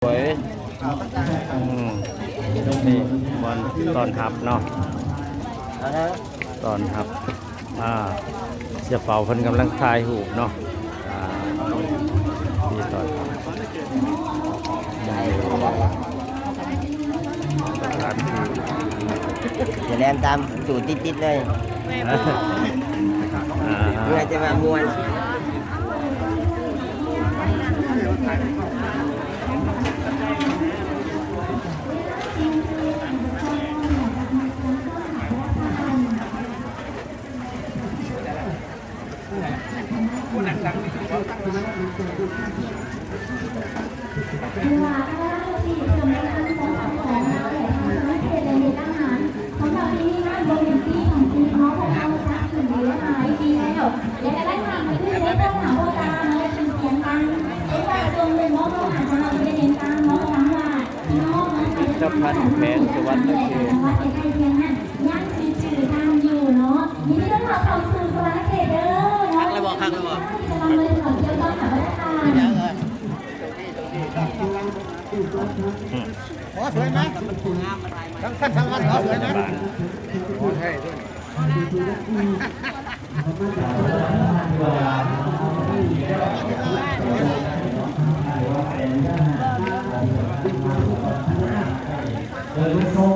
ສວຍ ອືມ ນີ້ບ່ອນຕ້ອນຮັບເນາະ ອາຮະ ຕ້ອນຮັບ ອ່າ ເສື້ອເປົ່າເພິ່ນກຳລັງຖ່າຍຮູບເນາະ ອ່າ ທີ່ຕ້ອນຮັບ ສະຖານທີ່ ຈະແລ່ນຕາມຕູຕິດໆເລີຍ ອ່າ ເພື່ອຈະມາມ່ວນ. ສຳລັບປີນີ້ງານບໍ່ແມ່ນປີຂອງເພິ່ນເນາະ ເພາະວ່າເຮົາຈັດຂຶ້ນໄດ້ຫຼາຍປີແລ້ວ ແລະ ກະໄດ້ຖາມເພິ່ນເດ້ ເພິ່ນຖາມບໍ່ຕາມ ແລະ ເປັນສຽງດັງ ເພາະວ່າຊ່ວງເພິ່ນເວົ້າ ເຮົາອາດຈະເຮົາໄດ້ເຫັນຕາມເນາະ ຄຳວ່າພີ່ນ້ອງເນາະ ພິພິທະພັນແຂວງສະຫວັນນະເຂດ ຈັງຫວັດໃກ້ໆຄຽງນັ້ນ ຍັງຊິຈື່ທ່ານຢູ່ເນາະ ຍິນດີຕ້ອນຮັບເຂົ້າສູ່ສະຫວັນນະເຂດເດີເນາະ ຄັກແລ້ວບໍ່ ຄັກແລ້ວບໍ່ ຈະນຳເລີຍເຂົ້າທ່ຽວຕ້ອນຮັບປະທານ. ຂໍສວຍໄໝ? ທັງຊັ້ນທັງວັນຂໍສວຍໄໝ? ຂໍແທ້ດ້ວຍ. ເອີ ລູກຊອ